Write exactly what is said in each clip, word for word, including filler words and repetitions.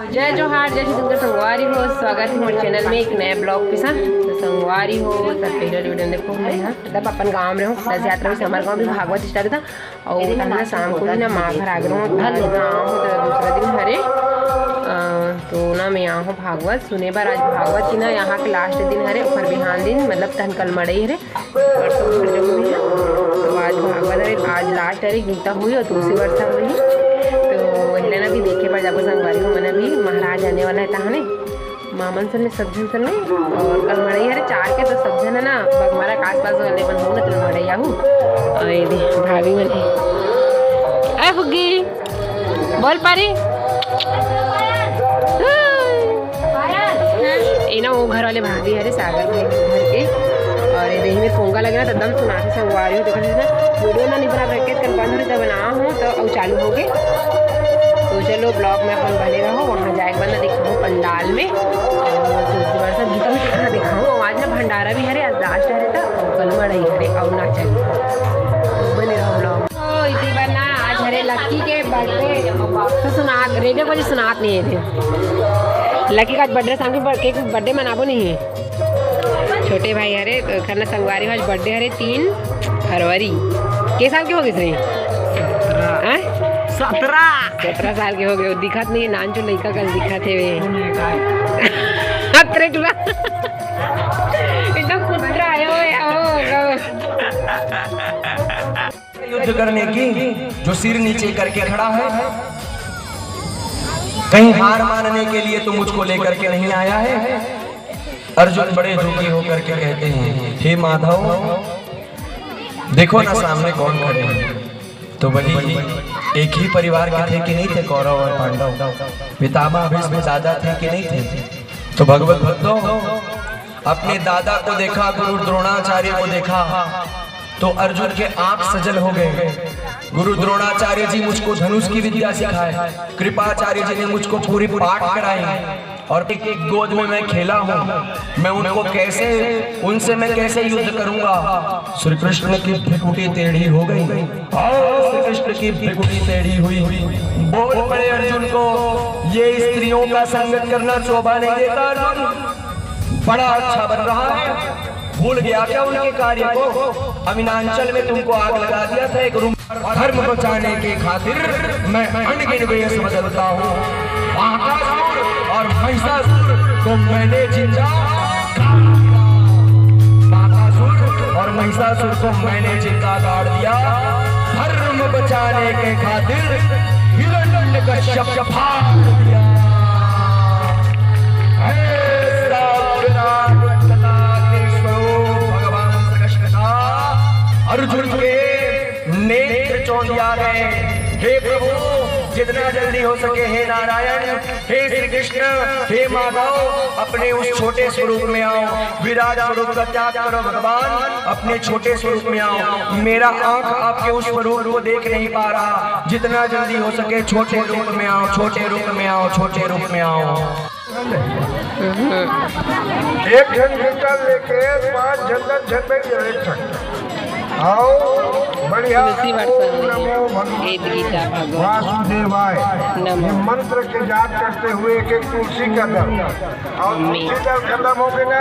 जय जोहार, जय छत्तीसगढ़ संगवारी हो, स्वागत है मोर चैनल में एक नया ब्लॉग के साथ। तो संगवारी हो, सब पहले वाली वीडियो में देखो, मैं यहाँ मतलब अपन गांव में हूँ, रथ यात्रा में हमारे गांव में भागवत स्टार्ट था और तहना शाम को ही ना माँ घर आ गए हूँ, तो दूसरा दिन हरे। अ, तो ना मैं यहाँ हूँ भागवत सुने बर, आज भागवत की ना यहाँ के लास्ट दिन हरे, ओकर बिहान दिन मतलब तहन कल मड़ई हरे। परसों घर जो हुई है, तो आज भागवत है, आज लास्ट है, गीता हुई और तुलसी वर्षा हुई। तो वही ना भी देखे पर जाबो संगवारी हो, मन भी महाराज आने वाला है तहाने मामन सन में सब झन सन में। और कल मड़ई हरे चार के, तो सब झन है ना बगमारा के आसपास वाले मन हो ना, तो मड़ई आहू। और ये दे भाभी मन है। ए फुग्गी, बोल पारी। ए ना वो घर वाले भाभी हरे सागर के घर के। और ये दही में पोंगा लगे ना तो एकदम सुनाते संगवारी हो। देखो ना वीडियो ना नहीं बना रखे, कल बंद हो रही तब बना हूँ तो अब चालू हो गए। तो चलो ब्लॉग में अपन बने रहो, वहाँ जाए के बाद ना दिखाऊँ पंडाल में। और दूसरी बार सब गीता भी कितना दिखाऊँ। आज ना भंडारा भी हरे, आज लास्ट हरे था, और कल मड़ई हरे और नाचा भी। तो बने रहो ब्लॉग। ओ, इसी बार ना आज हरे लक्की के बर्थडे। तो सुनात, रेडियो को जी सुनात नहीं है थे। लक्की का आज बर्थडे, शाम के केक बर्थडे मनाबो नहीं है। छोटे भाई हरे, तो करना संगवारी हो, आज बर्थडे हरे तीन फरवरी। के साल के हो गए थे? हाँ? सत्रह। सत्रह साल के हो गए, वो दिखत नहीं है, नान जो लड़का कल दिखत है वे। अतरे टुरा। एकदम कुतरा है वो, वो, वो। युद्ध करने की, जो सिर नीचे करके खड़ा है, कहीं हार मानने के लिए तो मुझको लेकर के नहीं आया है। अर्जुन बड़े दुखी होकर के कहते हैं, हे माधव, देखो ना सामने कौन खड़े हैं। तो वही एक ही परिवार के थे कि नहीं थे, कौरव और पांडव, पितामह भीष्म दादा थे कि नहीं थे? तो भगवत भक्तों, अपने दादा को देखा, गुरु द्रोणाचार्य को देखा, तो अर्जुन के आंख सजल हो गए। गुरु द्रोणाचार्य जी मुझको धनुष की विद्या सिखाए, कृपाचार्य जी ने मुझको पूरी पाठ कराई, और एक, एक गोद में मैं खेला हूँ। मैं उनको कैसे, उनसे मैं कैसे युद्ध करूंगा? श्री कृष्ण की भ्रिकुटी टेढ़ी हो गई। और श्री कृष्ण की भ्रिकुटी टेढ़ी हुई, बोल पड़े अर्जुन को, ये स्त्रियों का संगत करना शोभा नहीं देता अर्जुन। बड़ा अच्छा बन रहा है, भूल गया क्या उनके कार्य को? अमिनांचल में तुमको आग लगा दिया था एक रूम। धर्म बचाने की खातिर मैं अनगिन वेश बदलता हूँ। महाकासुर और महिषासुर को मैंने जिंदा, महाकासुर और महिषासुर को मैंने जिंदा गाड़ दिया। धर्म बचाने के खातिर हिरण्यकश्यप फाड़ दिया। ऐसा विराट घटना के स्वरूप भगवान श्री कृष्ण का अर्जुन के नेत्र चौंधिया गए। हे प्रभु, जितना जल्दी हो सके, हे नारायण, हे श्री कृष्ण, हे माधव, अपने उस छोटे स्वरूप में आओ, विराट स्वरूप का त्याग करो भगवान, अपने छोटे स्वरूप में आओ। मेरा आंख आपके उस स्वरूप को देख नहीं पा रहा, जितना जल्दी हो सके छोटे रूप में आओ, छोटे रूप में आओ, छोटे रूप में आओ। एक झन जूता लेके पांच झन, दस झन बैठ जाओ, एक झन। आओ, बढ़िया। तुलसी वर्षा ओम नमो भगवते गीता भागवत वासुदेवाय। नमो। ये मंत्र के जाप करते हुए एक एक तुलसी का दल, और तुलसी दल खत्म हो गए ना,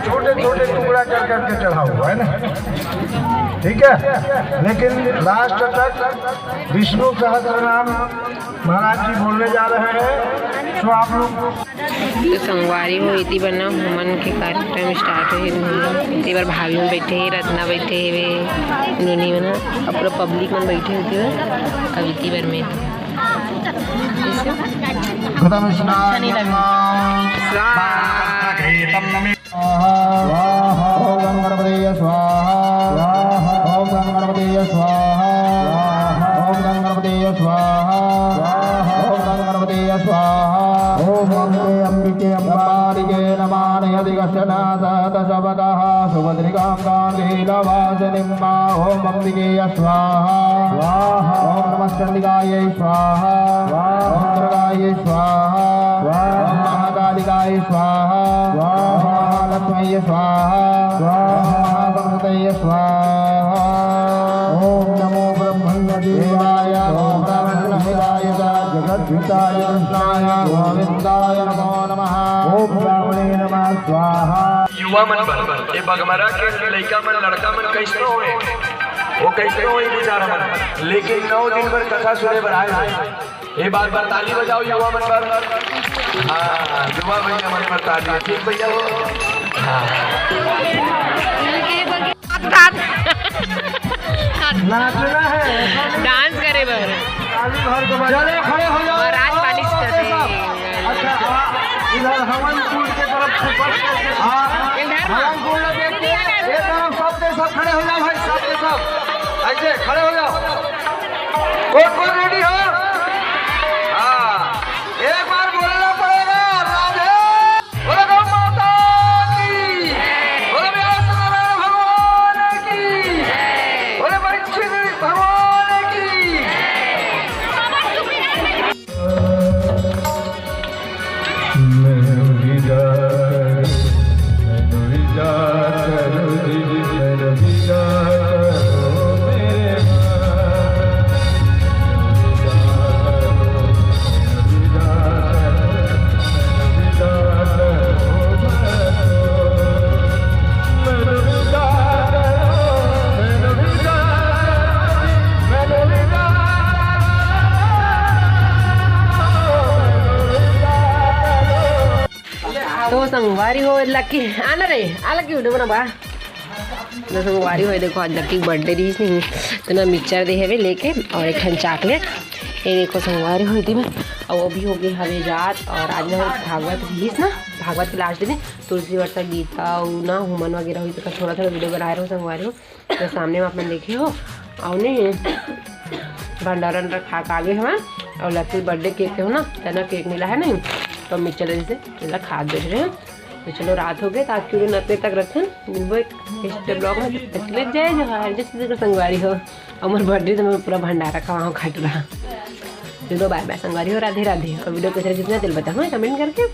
छोटे छोटे टुकड़ा कर करके चढ़ाओ, है ना? ठीक है, लेकिन लास्ट तक विष्णु सहस्त्र नाम महाराज जी बोलने जा रहे हैं, तो आप लोग तो संगवारी हो, इति बर ना हमन के कार्यक्रम स्टार्ट होही। इति बर भाभी मन बैठे हे, रत्ना बैठे हे, नोनी मन, अब पूरा पब्लिक मन बैठे होती है। अब इति बर में कथम स्नान। स्वाहा। स्वाहा। ओम गंग गणपते स्वाहा। स्वाहा। ओम गंग गणपते स्वाहा। स्वाहा। ओम गंग गणपते स्वाहा। स्वाहा। ओम गंग गणपते स्वाहा। ओम अम्बे अम्बिके अम्बालिके नमानयति कश्चन सहत शबकः सुभद्रिकां गांधीलवासिनीं मा। ओम अम्बिके स्वाहा। स्वाहा। ओम नमश्चंडिकायै स्वाहा। स्वाहा। ओम दुर्गायै स्वाहा। स्वाहा। ओम महाकालिकायै स्वाहा। स्वाहा। ओम महालक्ष्मीयै स्वाहा। स्वाहा। ओम महासरस्वत्यै स्वाहा। ओम नमो ब्रह्मण्य देवाय, ओम ब्रह्मण्य देवाय च जगद्धिताय कृष्णाय, ओम शिवाय नमो नमः। ओम ब्राह्मणे नमः स्वाहा। युवा मन बर, ये बघमरा के लइका मन, लड़का मन कइसनो होए, वो कइसनो होए बेचारा मन, लेकिन नौ दिन बर कथा सुने बर आए हे। ये बार बार ताली बजाओ युवा मन बर। हाँ, युवा भैया मन बर ताली। ठीक भैया हो? हाँ। नाचना है। डांस करे बर। ताली भर के बजाओ। चलो, खड़े हो जाओ। और आज पानी से कर रहे हैं। अच्छा, हाँ, इधर हवन कुंड के तरफ से बच करके, हाँ, इधर ना। हवन कुंड देख के, ये तरफ सब के सब खड़े हो जाओ भाई, सब के सब। ऐसे खड़े हो जाओ। कौन कौन रेडी हो? हाँ, एक बार बोलना पड़ेगा, राधे। बोलो गौ माता की, बोलो व्यास नारायण भगवान की, बोलो परीक्षित भगवान की। तो संगवारी हो, लकी आना रे, आ लकी वीडियो बना बा। तो संगवारी हो, देखो आज लकी बर्थडे रहिस नहीं, तो ना मिक्सचर दे हवे लेके और एक ठन चॉकलेट। ये देखो संगवारी हो, इतनी में और वो भी हो गई हवे रात। और आज ना भागवत रहिस ना, भागवत के लास्ट दिन तुलसी वर्षा गीता अउ ना हुमन वगैरह हुई, तो थोड़ा थोड़ा वीडियो बनाए रहो संगवारी हो। तो सामने में आप मन देखे हो, अउ नहीं भंडारा वंडारा खा के आगे हवन। अउ लकी बर्थडे केक के हो ना, तना केक मिला है नहीं, तो मिक्सचर जैसे केला खा बैठ रहे हैं। तो चलो रात हो गए, तो आज की वीडियो नतने तक रखन, मिलबो एक नेक्स्ट ब्लॉग में। तब तक के लिए जय जोहार, जय छत्तीसगढ़ संगवारी हो। हमर बर्थडे तो मैं पूरा भंडारा खवाऊँ खट रहा। चलो बाय बाय संगवारी हो, राधे राधे। और वीडियो कैसे लगी, कितना दिल बताओ कमेंट करके।